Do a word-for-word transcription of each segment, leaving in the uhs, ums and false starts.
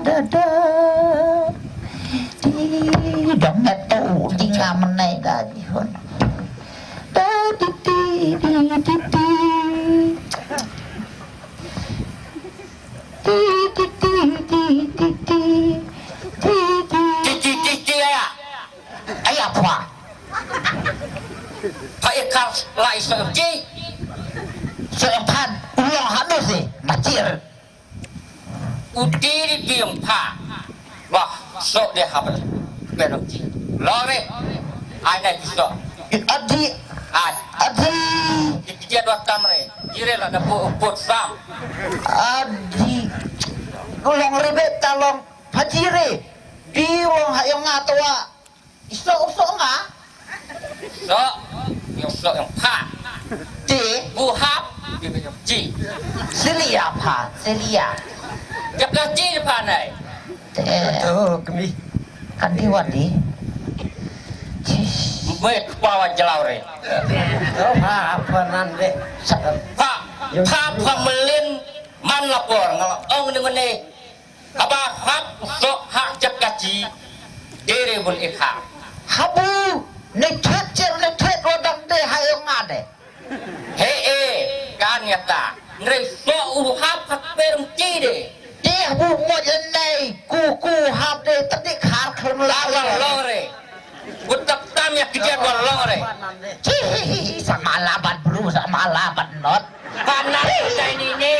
Da da. Di dong da tu di ngam nai da di hon. Da di di di di di. Di di di di di di. Di di. Di di di di, aya. Aya pha. Pha ikar lai so ji. So phan u long hanu si. Machir. U diri biang pha. Wah, sok deh haba. Benam ji. Lore. Ai nai ji sok. Adi. Ai. Adi. Ji ji dua tam re. Jire la da pu put sam. Adi. Long re be ta long. Pha jire. Bi long ha yong nga twa. Isok usok nga. Sok, yang sok yang pha. Ti. Buhap, di yang ji. Selia pha, selia. Jaka ji pha nai. Te. Tu kemi. Kan di wadi. Bai kpawa jelaw re. Oh, pha, pha nan de. Pha, pha, pha melin man lapor ngala ong dengan ni. Haba hap sok hak jaka ji. Dere bun ikha. Habu ne khet cher ne khet wadang de ha yong ade. He e kan yata. Nrei sok u hap hak perung ji de. Te habu mo yen nei ku ku hap de tadi khar khar melala. Lore. Utak tam ya kejat wa long re. Cihihi, sama labat bro, sama labat not. Panas kita ini ni.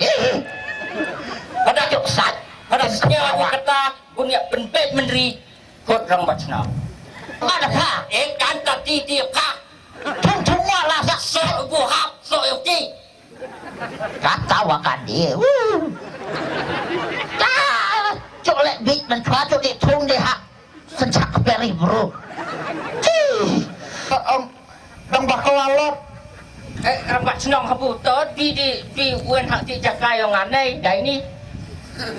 Hihi. Pada jok sat. Pada senyal aku kata, punya penpet menteri. Kot rang bat senam. Ada pha. Eh, kan tadi dia pha. Tung tung wala sak. Sok buhap, sok yoki. Kata wa kan dia. Wuh. Ka. Cok lek bit men kha cok dia tung dia hak. Senchak peri bro. Cih. Em, dang bakal lalot. Eh, rang bat senong habu to di di di wen hak di jaka yong anai dai ni.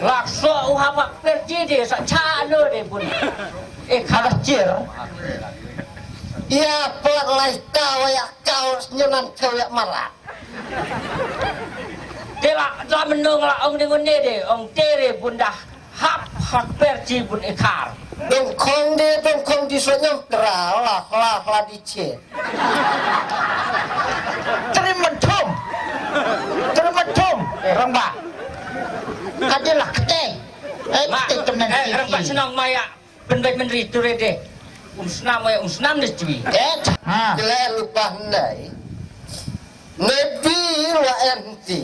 Lakso u haba perji di sa cha lo de bun. Eh, kada cir. Ia pelat lai ta wa ya kau senyunan kau ya marat. Te la la menung la ong de ngone de ong tere bun dah. Hap hak perji bun ikar. Dong khong de dong khong di so nyam tra la la la di che. Terima thum. Terima thum. Rang ba. Kade la kete. Eh, ma, kete temen eh, rang ba senang maya. Penbait menteri tu re de. Um senam maya um senam de cui. Eh, ha. Kele lupa ndai. Nebi wa enti.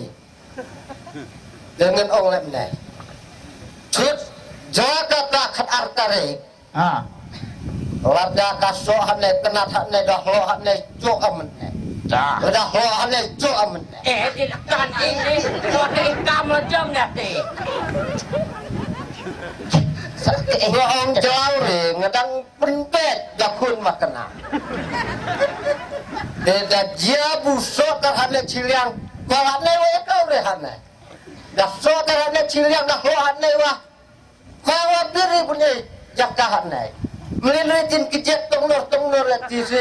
Dengan ong lem ne. Chut, Jakarta khat ar tarik. Ha. Lada ka so hane, kenat hane, dah lo hane, chok amen ne. Dah. Lada lo hane, chok amen ne. Eh, di kan ini, so te ikam lo jam ne te. Ba ong jaw re, ngadang penbet, da khun makena. Te da jia bu so ka hane chiliang, ba hane wa ka re hane. Da so ka hane chiliang, da ho hane wa. Ka wa biri bunyi jaka hane. Melin re tin kejek tong nor, tong nor le ti si.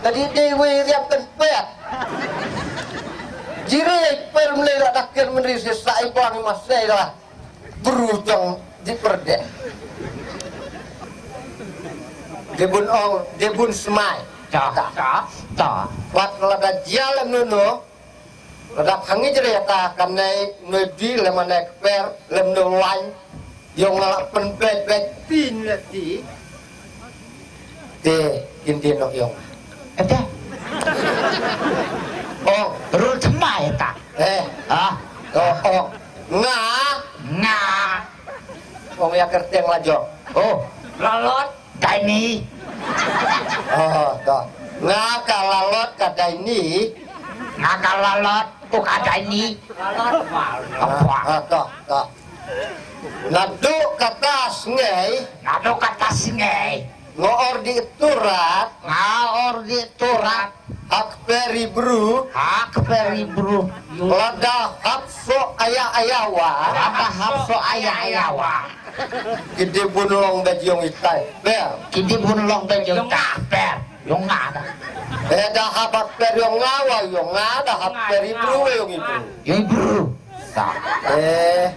Tadi di wi riam kan pet. Jiri per melin la dakir menri si sa i bang masai la. Bru tong di perde. Di bun ong, di bun smai. Ta, ta, ta. Wat lada jia lem nono. Lada khangi jere ta kanai noi di lem anai kper lem no lain. Yong la pen bek bek tin la ti. Te kin di no yong. Ete. Oh, rul tmai ta. Eh. Ah. Oh, oh. Nga. Nga. Ong ya kerteng la jong. Oh. Lalot. Daini. Oh, to. Nga ka lalot ka daini. Nga ka lalot u ka daini. Lalot. Apa? Ah, to, to. Nadu kata sngai. Nadu kata sngai. Ngor di turat. Ngor di turat. Hak peri bru. Hak peri bru. Lada hap so aya ayawa. Lada hap so aya ayawa. Kidi bun long da jong itai. Ber. Kidi bun long da jong itai. Ber. Yong nga da. Eh, da hap hak per yong nga wa yong nga da hap peri bru wa yong i bru. Yong i bru. Da. Eh.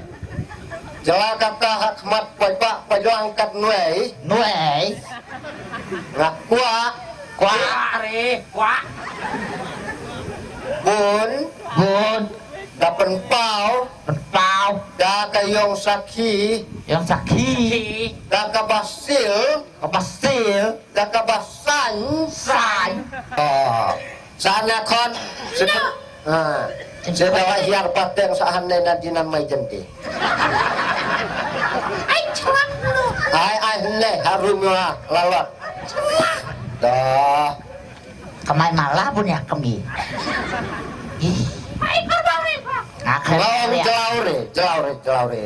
Jylla kata ha khmat paidbah paidlang katno ei? Nwe ei? Nga kwah. Kwah re, kwah. Bun. Bun. Da pynpaw. Pynpaw. Da ka ïong sakhi. Ïong sakhi. Da kaba sil. Kaba sil. Da kaba saiñ. Saiñ. Oh. Sa na khon. Sida, ah. Sida wa hiar pateng sa hangne na dinan mai jenti. Ai, ai, ne, harum wa, lalot. Dah. Kamai mala bun ya kami. Ih. Ngak. Lawan jelaure, jelaure, jelaure.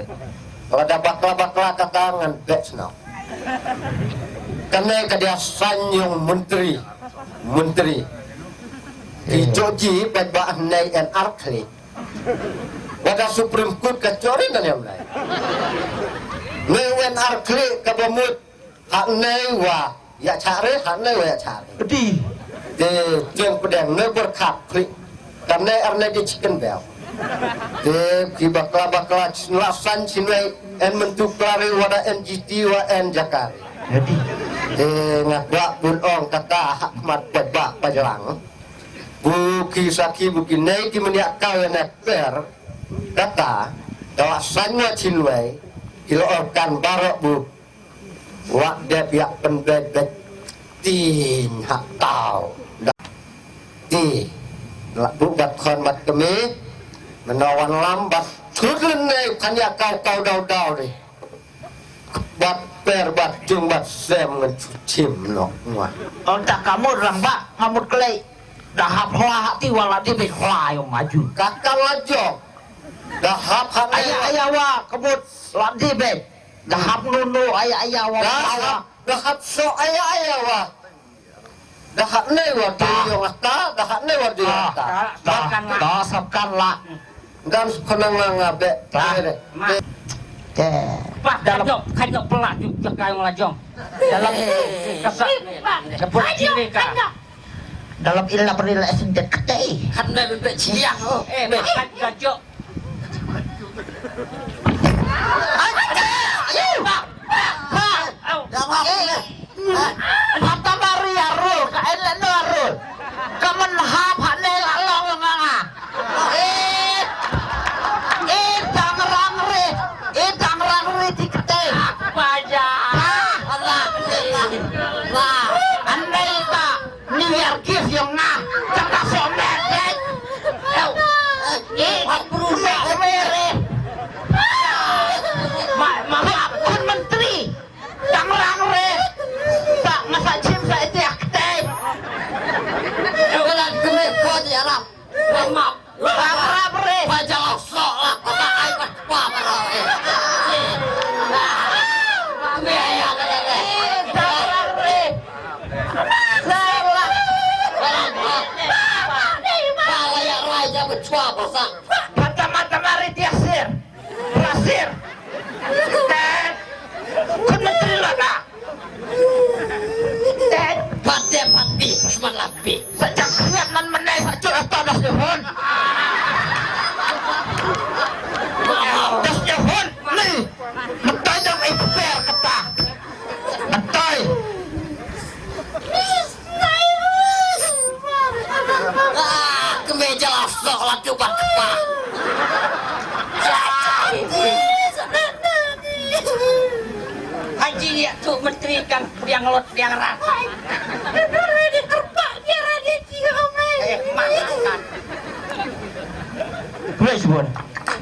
Lada bakla-bakla kata ngan bek sno. Kane ka dia saiñ ïong menteri. Menteri. Ki joji pet ba nei en arkli. Wada Supreme Court ka jori nan yang lai. Nei en arkli ka bamut. Hak nei wa ya chare, hak nei wa ya chare. Di. Te jeng pedang nei berkat klik. Kan nei ar nei di chicken bell. Te ki bakla bakla lasan chinwei en mentu klare wada N G T wa en jakare. Di. Te ngak wa bun ong kata hak mat pebak pajalang. Bu ki saki bu ki nei ki meniak kau en per. Kata, dawa sanya chinwei. Kilo ong kan barok bu. Wat dep ïa pynbeit beit tin ha tau. Da ti la bu bat khon bat kemi. Mena wan lam bat thut lynne kan ïa kau kau dau dau deh. Bat per bat jung bat sem ngan chuchim nok ngwa. Ong ta ka mut rang ba nga mut klei. Da hap hla ha ti wala di beit hla ïong maju. Ka ka la jong. Da hap ha aya aya wa ka mut la di beit. Da hap nunu aya aya wa. Da hap, da hap so aya aya wa. Da hap ne wa di yong ata, da hap ne wa di yong ata. Da, da, da sabkan la. Dan khona nga nga be. Te. Bah, dalam kajok, kajok pelak juk jakai wala jong. Dalam kasa. Sebut cili ka. Dalam illa perila esin det ketei. Kan be be ciliang oh. Eh, bah, kajok. Hata mari arul ka en lano arul. Ka men hap hane la long nga nga. Eh. Eh, dang rang re. Eh, dang rang re di kete. Baja. Wah, andai ta. Ni yar kis yong nga. Tang ka so me dai. Ew. Eh, hap bru me me re. Ma, ma, ma, kun menteri. Tang rang re. Ta nga sa chim sa ite ak te. Ew, ka la kme ko di arap. Ma, ma. Arap re. Ba jalaw sok lah, kata ai ba kpa ba rau, eh. Kme ya ka le le. Arap re. Salah. Ba la ya rai ja ba chwa ba sa. Patama tama re dia sir. Rasir. Tet. Kun menteri lah ka. Tet. Pate pati, seman lapi. Sa chak khriat man menai sa chut ato das jehun. Das jehun ni. Mentai dong ai per kata. Mentai. Ah, kemeja lah sok lah cubat kepala. Haji ya tu menteri kan yang lot yang rat. Ready kerpak dia ready cium. Eh, makan. Boleh sebut.